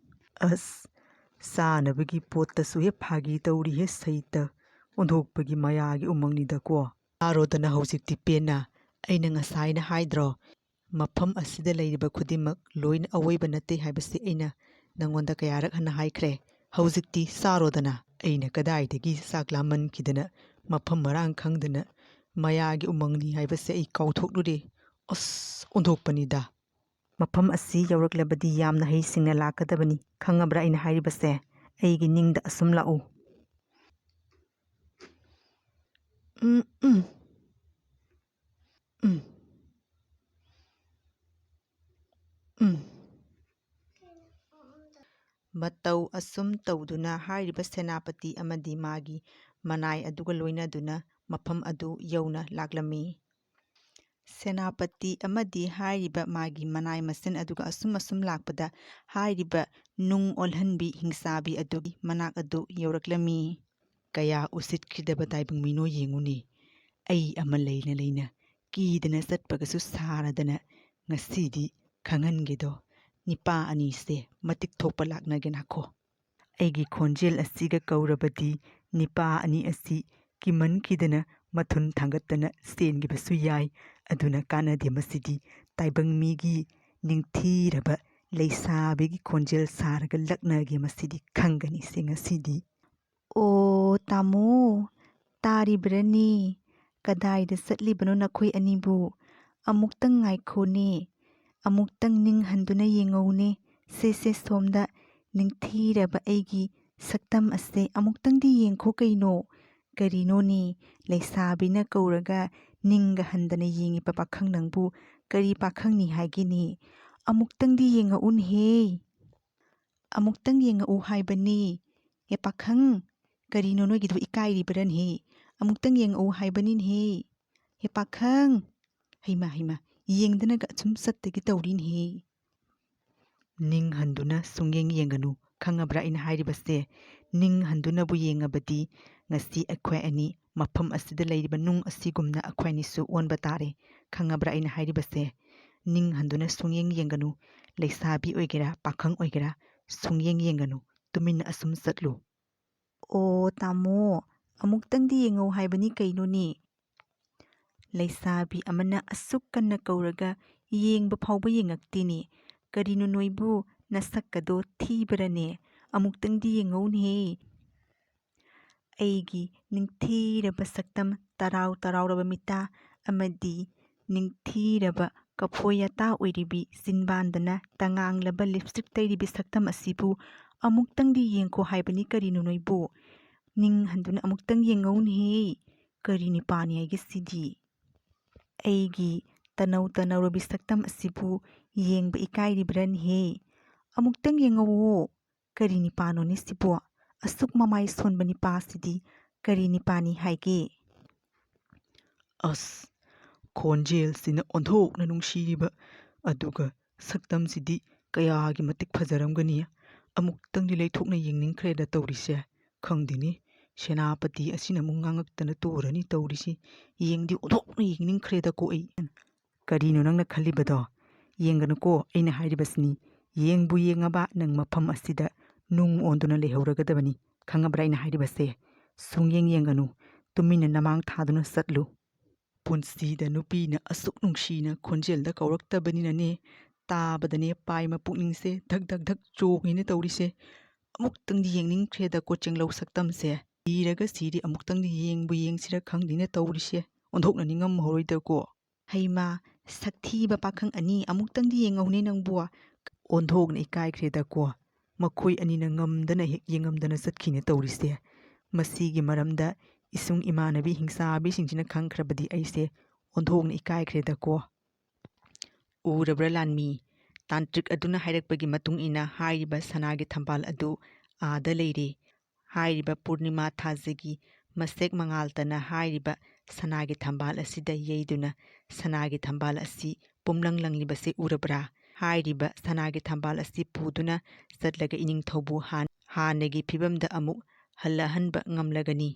ꯑꯁ, ꯆꯥꯅꯕꯒꯤ ꯄꯣꯠꯇꯁꯨ ꯍꯦꯛ ꯐꯥꯒꯤ ꯇꯧꯔꯤꯍꯦ ꯁꯩꯇ꯫ ꯑꯣꯟꯊꯣꯛꯄꯒꯤ ꯃꯌꯥꯒꯤ ꯎꯃꯪꯅꯤꯗꯀꯣ꯫ ꯆꯥꯔꯣꯗꯅ ꯍꯧꯖꯤꯛꯇꯤ ꯄꯦꯟꯅ꯫ ꯑꯩꯅ ꯉꯁꯥꯏꯅ ꯍꯥꯏꯗ꯭ꯔꯣ? ꯃꯐꯝ ꯑꯁꯤꯗ ꯂꯩꯔꯤꯕ ꯈꯨꯗꯤꯡꯃꯛ ꯂꯣꯏꯅ ꯑꯋꯣꯏꯕ ꯅꯠꯇꯦ ꯍꯥꯏꯕꯁꯤ ꯑꯩꯅ ꯅꯪꯉꯣꯟꯗ ꯀꯌꯥꯔꯛ ꯍꯟꯅ ꯍꯥꯏꯈ꯭ꯔꯦ꯫ ꯍꯧꯖꯤꯛꯇꯤ ꯆꯥꯔꯣꯗꯅ꯫ ꯑꯩꯅ ꯀꯗꯥꯏꯗꯒꯤ ꯆꯥꯛ ꯂꯥꯝꯃꯟꯈꯤꯗꯅ ꯃꯐꯝ ꯃꯔꯥꯡ ꯈꯪꯗꯅ ꯃꯌꯥꯒꯤ ꯎꯃꯪꯅꯤ ꯍꯥꯏꯕꯁꯦ ꯑꯩ ꯀꯥꯎꯊꯣꯛꯂꯨꯔꯦ꯫ ꯑꯁ, ꯑꯣꯟꯊꯣꯛꯄꯅꯤꯗ꯫ ꯃꯐꯝ ꯑꯁꯤ ꯌꯧꯔꯛꯂꯕꯗꯤ ꯌꯥꯝꯅ ꯍꯩꯁꯤꯡꯅ ꯂꯥꯛꯀꯗꯕꯅꯤ꯫ ꯈꯪꯉꯕ꯭ꯔꯥ ꯑꯩꯅ ꯍꯥꯏꯔꯤꯕꯁꯦ? ꯑꯩꯒꯤ ꯅꯤꯡꯗ ꯑꯁꯨꯝ ꯂꯥꯛꯎ꯫ ꯎꯝ, ꯎꯝ꯫ ꯎꯝ꯫ ꯎꯝ꯫ ꯃꯇꯧ ꯑꯁꯨꯝ ꯇꯧꯗꯨꯅ ꯍꯥꯏꯔꯤꯕ ꯁꯦꯅꯥꯄꯇꯤ ꯑꯃꯗꯤ ꯃꯥꯒꯤ ꯃꯅꯥꯏ ꯑꯗꯨꯒ ꯂꯣꯏꯅꯗꯨꯅ ꯃꯐꯝ ꯑꯗꯨ ꯌꯧꯅ ꯂꯥꯛꯂꯝꯃꯤ꯫ ꯁꯦꯅꯥꯄꯇꯤ ꯑꯃꯗꯤ ꯍꯥꯏꯔꯤꯕ ꯃꯥꯒꯤ ꯃꯅꯥꯏ ꯃꯁꯦꯟ ꯑꯗꯨꯒ ꯑꯁꯨꯝ ꯑꯁꯨꯝ ꯂꯥꯛꯄꯗ ꯍꯥꯏꯔꯤꯕ ꯅꯨꯡ ꯑꯣꯜꯍꯟꯕꯤ ꯍꯤꯡꯆꯥꯕꯤ ꯑꯗꯨꯒꯤ ꯃꯅꯥꯛ ꯑꯗꯨ ꯌꯧꯔꯛꯂꯝꯃꯤ꯫ ꯀꯌꯥ ꯎꯁꯤꯠꯈꯤꯗꯕ ꯇꯥꯏꯕꯪ ꯃꯤꯅꯣ ꯌꯦꯡꯉꯨꯅꯦ꯫ ꯑꯩ ꯑꯃ ꯂꯩꯅ ꯂꯩꯅ ꯀꯤꯗꯅ ꯆꯠꯄꯒꯁꯨ ꯁꯥꯔꯗꯅ ꯉꯁꯤꯗꯤ ꯈꯪꯍꯟꯒꯦꯗꯣ꯫ ꯅꯤꯄꯥ ꯑꯅꯤꯁꯦ ꯃꯇꯤꯛ ꯊꯣꯛꯄ ꯂꯥꯛꯅꯒꯦ ꯅꯥꯈꯣ꯫ ꯑꯩꯒꯤ ꯈꯣꯟꯖꯦꯜ ꯑꯁꯤꯒ ꯀꯧꯔꯕꯗꯤ ꯅꯤꯄꯥ ꯑꯅꯤ ꯑꯁꯤ ꯀꯤꯃꯟꯈꯤꯗꯅ ꯃꯊꯨꯟ ꯊꯥꯡꯒꯠꯇꯅ ꯆꯦꯟꯈꯤꯕꯁꯨ ꯌꯥꯏ꯫ ꯑꯗꯨꯅ ꯀꯥꯟꯅꯗꯦ ꯃꯁꯤꯗꯤ꯫ ꯇꯥꯏꯕꯪ ꯃꯤꯒꯤ ꯅꯤꯡꯊꯤꯔꯕ ꯂꯩꯁꯥꯕꯤꯒꯤ ꯈꯣꯟꯖꯦꯜ ꯁꯥꯔꯒ ꯂꯛꯅꯒꯦ ꯃꯁꯤꯗꯤ꯫ ꯈꯪꯒꯅꯤꯁꯦ ꯉꯁꯤꯗꯤ꯫ "ꯑꯣ, ꯇꯥꯃꯣ, ꯇꯥꯔꯤꯕ꯭ꯔꯅꯦ? ꯀꯗꯥꯏꯗ ꯆꯠꯂꯤꯕꯅꯣ ꯅꯈꯣꯏ ꯑꯅꯤꯕꯨ? ꯑꯃꯨꯛꯇꯪ ꯉꯥꯏꯈꯣꯅꯦ, ꯑꯃꯨꯛꯇꯪ ꯅꯤꯡ ꯍꯟꯗꯨꯅ ꯌꯦꯡꯉꯧꯅꯦ꯫ ꯁꯦ, ꯁꯦ, ꯁꯣꯝꯗ ꯅꯤꯡꯊꯤꯔꯕ ꯑꯩꯒꯤ ꯁꯛꯇꯝ ꯑꯁꯦ ꯑꯃꯨꯛꯇꯪꯗꯤ ꯌꯦꯡꯈꯣ ꯀꯩꯅꯣ꯫ ꯀꯔꯤꯅꯣꯅꯦ, ꯂꯩꯁꯥꯕꯤꯅ ꯀꯧꯔꯒ ꯅꯤꯡꯒ ꯍꯟꯗꯅ ꯌꯦꯡꯉꯤꯕ ꯄꯥꯈꯪ ꯅꯪꯕꯨ ꯀꯔꯤ ꯄꯥꯈꯪꯅꯤ ꯍꯥꯏꯒꯦꯅꯦ? ꯑꯃꯨꯛꯇꯪꯗꯤ ꯌꯦꯡꯉꯛꯎꯅꯦꯍꯦ꯫" ꯑꯃꯨꯛꯇꯪ ꯌꯦꯡꯉꯛꯎ ꯍꯥꯏꯕꯅꯤ꯫ ꯍꯦ ꯄꯥꯈꯪ, ꯀꯔꯤꯅꯣ ꯅꯣꯏꯒꯤꯗꯨꯕꯨ ꯏꯀꯥꯏꯔꯤꯕꯔꯅꯦꯍꯦ? ꯑꯃꯨꯛꯇꯪ ꯌꯦꯡꯉꯛꯎ ꯍꯥꯏꯕꯅꯤꯅꯦꯍꯦ꯫ ꯍꯦ ꯄꯥꯈꯪ, ꯍꯩꯃꯥ ꯍꯩꯃꯥ, ꯌꯦꯡꯗꯅꯒ ꯑꯁꯨꯝ ꯆꯠꯇꯒꯤ ꯇꯧꯔꯤꯅꯦꯍꯦ꯫ ꯅꯤꯡ ꯍꯟꯗꯨꯅ ꯁꯨꯡꯌꯦꯡ ꯌꯦꯡꯒꯅꯨ, ꯈꯪꯉꯕ꯭ꯔꯥ ꯑꯩꯅ ꯍꯥꯏꯔꯤꯕꯁꯦ? ꯅꯤꯡ ꯍꯟꯗꯨꯅꯕꯨ ꯌꯦꯡꯉꯕꯗꯤ ꯉꯁꯤ ꯑꯩꯈꯣꯏ ꯑꯅꯤ ꯃꯐꯝ ꯑꯁꯤꯗ ꯂꯩꯔꯤꯕ ꯅꯨꯡ ꯑꯁꯤꯒꯨꯝꯅ ꯑꯩꯈꯣꯏ ꯑꯅꯤꯁꯨ ꯑꯣꯟꯕ ꯇꯥꯔꯦ꯫ ꯈꯪꯉꯕ꯭ꯔꯥ ꯑꯩꯅ ꯍꯥꯏꯔꯤꯕꯁꯦ? ꯅꯤꯡ ꯍꯟꯗꯨꯅ ꯁꯨꯡꯌꯦꯡ ꯌꯦꯡꯒꯅꯨ, ꯂꯩꯁꯥꯕꯤ ꯑꯣꯏꯒꯦꯔꯥ ꯄꯥꯈꯪ ꯑꯣꯏꯒꯦꯔꯥ, ꯁꯨꯡꯌꯦꯡ ꯌꯦꯡꯒꯅꯨ, ꯇꯨꯃꯤꯟꯅ ꯑꯁꯨꯝ ꯆꯠꯂꯨ꯫ ꯑꯣ ꯇꯥꯃꯣ, ꯑꯃꯨꯛꯇꯪꯗꯤ ꯌꯦꯡꯉꯧ ꯍꯥꯏꯕꯅꯤ ꯀꯩꯅꯣꯅꯦ? ꯂꯩꯁꯥꯕꯤ ꯑꯃꯅ ꯑꯁꯨꯛ ꯀꯟꯅ ꯀꯧꯔꯒ ꯌꯦꯡꯕ ꯐꯥꯎꯕ ꯌꯦꯡꯉꯛꯇꯦꯅꯦ꯫ ꯀꯔꯤꯅꯣ ꯅꯣꯏꯕꯨ, ꯅꯁꯛꯀꯗꯣ ꯊꯤꯕꯔꯅꯦ? ꯑꯃꯨꯛꯇꯪꯗꯤ ꯌꯦꯡꯉꯧꯅꯦꯍꯦ꯫ ꯑꯩꯒꯤ ꯅꯤꯡꯊꯤꯔꯕ ꯁꯛꯇꯝ, ꯇꯔꯥꯎ ꯇꯔꯥꯎꯔꯕ ꯃꯤꯠꯇ ꯑꯃꯗꯤ ꯅꯤꯡꯊꯤꯔꯕ ꯀꯐꯣꯏ ꯑꯇꯥ ꯑꯣꯏꯔꯤꯕꯤ ꯆꯤꯟꯕꯥꯟꯗꯅ ꯇꯉꯥꯡꯂꯕ ꯂꯤꯞꯁꯇꯤꯛ ꯇꯩꯔꯤꯕꯤ ꯁꯛꯇꯝ ꯑꯁꯤꯕꯨ ꯑꯃꯨꯛꯇꯪꯗꯤ ꯌꯦꯡꯈꯣ ꯍꯥꯏꯕꯅꯤ ꯀꯔꯤꯅꯣ ꯅꯣꯏꯕꯨ? ꯅꯤꯡ ꯍꯟꯗꯨꯅ ꯑꯃꯨꯛꯇꯪ ꯌꯦꯡꯉꯧꯅꯦꯍꯦ꯫ ꯀꯔꯤ ꯅꯤꯄꯥꯅꯤ ꯍꯥꯏꯒꯦ ꯁꯤꯗꯤ? ꯑꯩꯒꯤ ꯇꯅꯧ ꯇꯅꯧꯔꯕꯤ ꯁꯛꯇꯝ ꯑꯁꯤꯕꯨ ꯌꯦꯡꯕ ꯏꯀꯥꯏꯔꯤꯕ꯭ꯔꯅꯦꯍꯦ? ꯑꯃꯨꯛꯇꯪ ꯌꯦꯡꯉꯧꯋꯣ꯫ ꯀꯔꯤ ꯅꯤꯄꯥꯅꯣꯅꯦ ꯁꯤꯕꯣ? ꯑꯁꯨꯛ ꯃꯃꯥꯏ ꯁꯣꯟꯕ ꯅꯤꯄꯥꯁꯤꯗꯤ ꯀꯔꯤ ꯅꯤꯄꯥꯅꯤ ꯍꯥꯏꯒꯦ? ꯑꯁ, ꯈꯣꯟꯖꯦꯜꯁꯤꯅ ꯑꯣꯟꯊꯣꯛꯅ ꯅꯨꯡꯁꯤꯔꯤꯕ, ꯑꯗꯨꯒ ꯁꯛꯇꯝꯁꯤꯗꯤ ꯀꯌꯥꯒꯤ ꯃꯇꯤꯛ ꯐꯖꯔꯝꯒꯅꯤ꯫ ꯑꯃꯨꯛꯇꯪꯗꯤ ꯂꯩꯊꯣꯛꯅ ꯌꯦꯡꯅꯤꯡꯈ꯭ꯔꯦꯗ ꯇꯧꯔꯤꯁꯦ꯫ ꯈꯪꯗꯦꯅꯦ, ꯁꯦꯅꯥꯄꯇꯤ ꯑꯁꯤꯅ ꯑꯃꯨꯛ ꯉꯥꯡꯉꯛꯇꯅ ꯇꯣꯔꯅꯤ ꯇꯧꯔꯤꯁꯤ꯫ ꯌꯦꯡꯗꯤ ꯑꯣꯟꯊꯣꯛꯅ ꯌꯦꯡꯅꯤꯡꯈ꯭ꯔꯦꯗꯀꯣ ꯑꯩ꯫ ꯀꯔꯤꯅꯣ ꯅꯪꯅ ꯈꯜꯂꯤꯕꯗꯣ? ꯌꯦꯡꯒꯅꯨꯀꯣ, ꯑꯩꯅ ꯍꯥꯏꯔꯤꯕꯁꯤꯅꯤ꯫ ꯌꯦꯡꯕꯨ ꯌꯦꯡꯉꯕ ꯅꯪ ꯃꯐꯝ ꯑꯁꯤꯗ ꯅꯨꯡ ꯑꯣꯟꯗꯨꯅ ꯂꯩꯍꯧꯔꯒꯗꯕꯅꯤ꯫ ꯈꯪꯉꯕ꯭ꯔꯥ ꯑꯩꯅ ꯍꯥꯏꯔꯤꯕꯁꯦ? ꯁꯨꯡꯌꯦꯡ ꯌꯦꯡꯒꯅꯨ꯫ ꯇꯨꯃꯤꯟꯅ ꯅꯃꯥꯡ ꯊꯥꯗꯨꯅ ꯆꯠꯂꯨ꯫ ꯄꯨꯟꯁꯤꯗ ꯅꯨꯄꯤꯅ ꯑꯁꯨꯛ ꯅꯨꯡꯁꯤꯅ ꯈꯣꯟꯖꯦꯜꯗ ꯀꯧꯔꯛꯇꯕꯅꯤꯅꯅꯦ, ꯇꯥꯕꯗꯅꯦ ꯄꯥꯏꯃ ꯄꯨꯛꯅꯤꯡꯁꯦ ꯙꯛ ꯙꯛ ꯙꯛ ꯆꯣꯡꯉꯤꯅꯦ ꯇꯧꯔꯤꯁꯦ꯫ ꯑꯃꯨꯛꯇꯪꯗꯤ ꯌꯦꯡꯅꯤꯡꯈ꯭ꯔꯦꯗꯀꯣ ꯆꯦꯡꯂꯧ ꯁꯛꯇꯝꯁꯦ꯫ ꯁꯤꯔꯒ ꯁꯤꯔꯤ ꯑꯃꯨꯛꯇꯪꯗꯤ ꯌꯦꯡꯕꯨ ꯌꯦꯡꯁꯤꯔ ꯈꯪꯗꯦꯅꯦ ꯇꯧꯔꯤꯁꯦ꯫ ꯑꯣꯟꯊꯣꯛꯅ ꯅꯤꯡꯉꯝꯃꯔꯣꯏꯗꯀꯣ꯫ ꯍꯩꯃꯥ, ꯁꯛꯊꯤꯕ ꯄꯥꯈꯪ ꯑꯅꯤ, ꯑꯃꯨꯛꯇꯪꯗꯤ ꯌꯦꯡꯉꯧꯅꯦ ꯅꯪꯕꯨ꯫ ꯑꯣꯟꯊꯣꯛꯅ ꯏꯀꯥꯏꯈ꯭ꯔꯦꯗꯀꯣ꯫ ꯃꯈꯣꯏ ꯑꯅꯤꯅ ꯉꯝꯗꯅ ꯍꯦꯛ ꯌꯦꯡꯉꯝꯗꯅ ꯆꯠꯈꯤꯅꯦ ꯇꯧꯔꯤꯁꯦ꯫ ꯃꯁꯤꯒꯤ ꯃꯔꯝꯗ ꯏꯁꯨꯡ ꯏꯃꯥꯟꯅꯕꯤ ꯍꯤꯡꯆꯥꯕꯤꯁꯤꯡꯁꯤꯅ ꯈꯪꯈ꯭ꯔꯕꯗꯤ ꯑꯩꯁꯦ ꯑꯣꯟꯊꯣꯛꯅ ꯏꯀꯥꯏꯈ꯭ꯔꯦꯗꯀꯣ꯫ ꯎꯔꯕ꯭ꯔꯥ ꯂꯥꯟꯃꯤ? ꯇꯥꯟꯇ꯭ꯔꯤꯛ ꯑꯗꯨꯅ ꯍꯥꯏꯔꯛꯄꯒꯤ ꯃꯇꯨꯡ ꯏꯟꯅ ꯍꯥꯏꯔꯤꯕ ꯁꯅꯥꯒꯤ ꯊꯝꯕꯥꯜ ꯑꯗꯨ ꯑꯥꯗ ꯂꯩꯔꯦ꯫ ꯍꯥꯏꯔꯤꯕ ꯄꯨꯔꯅꯤꯃꯥ ꯊꯥꯖꯒꯤ ꯃꯁꯦꯛ ꯃꯉꯥꯜꯇꯅ ꯍꯥꯏꯔꯤꯕ ꯁꯅꯥꯒꯤ ꯊꯝꯕꯥꯜ ꯑꯁꯤꯗ ꯌꯩꯗꯨꯅ ꯁꯅꯥꯒꯤ ꯊꯝꯕꯥꯜ ꯑꯁꯤ ꯄꯨꯝꯂꯪ ꯂꯪꯂꯤꯕꯁꯤ ꯎꯔꯕ꯭ꯔꯥ? ꯍꯥꯏꯔꯤꯕ ꯁꯅꯥꯒꯤ ꯊꯝꯕꯥꯜ ꯑꯁꯤ ꯄꯨꯗꯨꯅ ꯆꯠꯂꯒ ꯏꯅꯤꯡꯊꯧꯕꯨ ꯍꯥꯟ-, ꯍꯥꯟꯅꯒꯤ ꯐꯤꯕꯝꯗ ꯑꯃꯨꯛ ꯍꯜꯂꯛꯍꯟꯕ ꯉꯝꯂꯒꯅꯤ꯫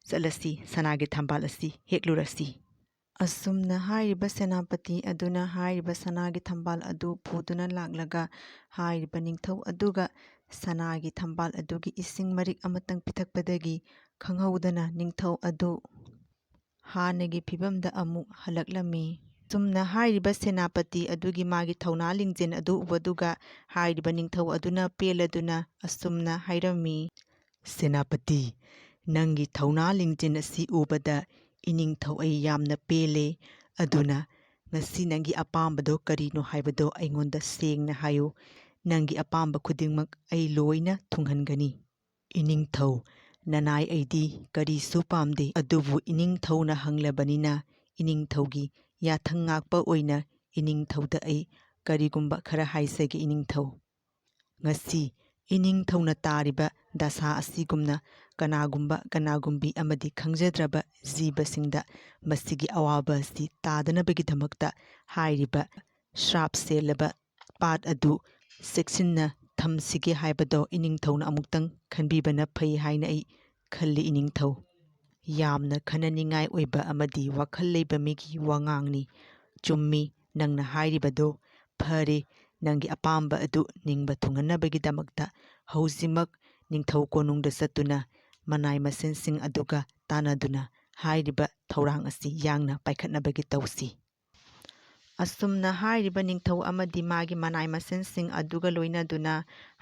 ꯆꯠꯂꯁꯤ, ꯁꯅꯥꯒꯤ ꯊꯝꯕꯥꯜ ꯑꯁꯤ ꯍꯦꯛꯂꯨꯔꯁꯤ꯫ ꯑꯁꯨꯝꯅ ꯍꯥꯏꯔꯤꯕ ꯁꯦꯅꯥꯄꯇꯤ ꯑꯗꯨꯅ ꯍꯥꯏꯔꯤꯕ ꯁꯅꯥꯒꯤ ꯊꯝꯕꯥꯜ ꯑꯗꯨ ꯄꯨꯗꯨꯅ ꯂꯥꯛꯂꯒ ꯍꯥꯏꯔꯤꯕ ꯅꯤꯡꯊꯧ ꯑꯗꯨꯒ ꯁꯅꯥꯒꯤ ꯊꯝꯕꯥꯜ ꯑꯗꯨꯒꯤ ꯏꯁꯤꯡ ꯃꯔꯤꯛ ꯑꯃꯇꯪ ꯄꯤꯊꯛꯄꯗꯒꯤ ꯈꯪꯍꯧꯗꯅ ꯅꯤꯡꯊꯧ ꯑꯗꯨ ꯍꯥꯟꯅꯒꯤ ꯐꯤꯕꯝꯗ ꯑꯃꯨꯛ ꯍꯜꯂꯛꯂꯝꯃꯤ꯫ ꯑꯁꯨꯝꯅ ꯍꯥꯏꯔꯤꯕ ꯁꯦꯅꯥꯄꯇꯤ ꯑꯗꯨꯒꯤ ꯃꯥꯒꯤ ꯊꯧꯅꯥ ꯂꯤꯡꯖꯦꯜ ꯑꯗꯨ ꯎꯕꯗꯨꯒ ꯍꯥꯏꯔꯤꯕ ꯅꯤꯡꯊꯧ ꯑꯗꯨꯅ ꯄꯦꯜꯂꯗꯨꯅ ꯑꯁꯨꯝꯅ ꯍꯥꯏꯔꯝꯃꯤ, "ꯁꯦꯅꯥꯄꯇꯤ, ꯅꯪꯒꯤ ꯊꯧꯅꯥ ꯂꯤꯡꯖꯦꯜ ꯑꯁꯤ ꯎꯕꯗ ꯏꯅꯤꯡꯊꯧ ꯑꯩ ꯌꯥꯝꯅ ꯄꯦꯜꯂꯦ꯫ ꯑꯗꯨꯅ ꯉꯁꯤ ꯅꯪꯒꯤ ꯑꯄꯥꯝꯕꯗꯣ ꯀꯔꯤꯅꯣ ꯍꯥꯏꯕꯗꯣ ꯑꯩꯉꯣꯟꯗ ꯁꯦꯡꯅ ꯍꯥꯏꯌꯨ꯫ ꯅꯪꯒꯤ ꯑꯄꯥꯝꯕ ꯈꯨꯗꯤꯡꯃꯛ ꯑꯩ ꯂꯣꯏꯅ ꯊꯨꯡꯍꯟꯒꯅꯤ꯫" "ꯏꯅꯤꯡꯊꯧ, ꯅꯅꯥꯏ ꯑꯩꯗꯤ ꯀꯔꯤꯁꯨ ꯄꯥꯝꯗꯦ, ꯑꯗꯨꯕꯨ ꯏꯅꯤꯡꯊꯧꯅ ꯍꯪꯂꯕꯅꯤꯅ ꯏꯅꯤꯡꯊꯧꯒꯤ ꯌꯥꯊꯪ ꯉꯥꯛꯄ ꯑꯣꯏꯅ ꯏꯅꯤꯡꯊꯧꯗ ꯑꯩ ꯀꯔꯤꯒꯨꯝꯕ ꯈꯔ ꯍꯥꯏꯖꯒꯦ ꯏꯅꯤꯡꯊꯧ꯫ ꯉꯁꯤ ꯏꯅꯤꯡꯊꯧꯅ ꯇꯥꯔꯤꯕ ꯗꯁꯥ ꯑꯁꯤꯒꯨꯝꯅ ꯀꯅꯥꯒꯨꯝꯕ ꯀꯅꯥꯒꯨꯝꯕꯤ ꯑꯃꯗꯤ ꯈꯪꯖꯗ꯭ꯔꯕ ꯖꯤꯕꯁꯤꯡꯗ ꯃꯁꯤꯒꯤ ꯑꯋꯥꯕ ꯑꯁꯤ ꯇꯥꯗꯅꯕꯒꯤꯗꯃꯛꯇ ꯍꯥꯏꯔꯤꯕ ꯁ꯭ꯔꯥꯞ ꯁꯦꯜꯂꯕ ꯄꯥꯠ ꯑꯗꯨ ꯆꯦꯛꯁꯤꯟꯅ ꯊꯝꯁꯤꯒꯦ ꯍꯥꯏꯕꯗꯣ ꯏꯅꯤꯡꯊꯧꯅ ꯑꯃꯨꯛꯇꯪ ꯈꯟꯕꯤꯕꯅ ꯐꯩ ꯍꯥꯏꯅ ꯑꯩ ꯈꯜꯂꯤ ꯏꯅꯤꯡꯊꯧ꯫ ꯌꯥꯝꯅ ꯈꯟꯅꯅꯤꯡꯉꯥꯏ ꯑꯣꯏꯕ ꯑꯃꯗꯤ ꯋꯥꯈꯜ ꯂꯩꯕ ꯃꯤꯒꯤ ꯋꯥꯉꯥꯡꯅꯤ꯫ ꯆꯨꯝꯃꯤ, ꯅꯪꯅ ꯍꯥꯏꯔꯤꯕꯗꯣ ꯐꯔꯦ꯫ ꯅꯪꯒꯤ ꯑꯄꯥꯝꯕ ꯑꯗꯨ ꯅꯤꯡꯕ ꯊꯨꯡꯍꯟꯅꯕꯒꯤꯗꯃꯛꯇ ꯍꯧꯖꯤꯛꯃꯛ ꯅꯤꯡꯊꯧ ꯀꯣꯅꯨꯡꯗ ꯆꯠꯇꯨꯅ ꯃꯅꯥꯏ ꯃꯁꯤꯟꯁꯤꯡ ꯑꯗꯨꯒ ꯇꯥꯟꯅꯗꯨꯅ ꯍꯥꯏꯔꯤꯕ ꯊꯧꯔꯥꯡ ꯑꯁꯤ ꯌꯥꯡꯅ ꯄꯥꯏꯈꯠꯅꯕꯒꯤ ꯇꯧꯁꯤ꯫" ꯑꯁꯨꯝꯅ ꯍꯥꯏꯔꯤꯕ ꯅꯤꯡꯊꯧ ꯑꯃꯗꯤ ꯃꯥꯒꯤ ꯃꯅꯥꯏ ꯃꯁꯤꯟꯁꯤꯡ ꯑꯗꯨꯒ ꯂꯣꯏꯅꯗꯨꯅ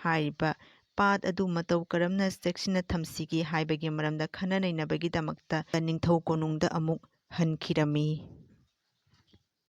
ꯍꯥꯏꯔꯤꯕ ꯄꯥꯠ ꯑꯗꯨ ꯃꯇꯧ ꯀꯔꯝꯅ ꯆꯦꯛꯁꯤꯟꯅ ꯊꯝꯁꯤꯒꯦ ꯍꯥꯏꯕꯒꯤ ꯃꯔꯝꯗ ꯈꯟꯅ ꯅꯩꯅꯕꯒꯤꯗꯃꯛꯇ ꯅꯤꯡꯊꯧ ꯀꯣꯅꯨꯡꯗ ꯑꯃꯨꯛ ꯍꯟꯈꯤꯔꯝꯃꯤ꯫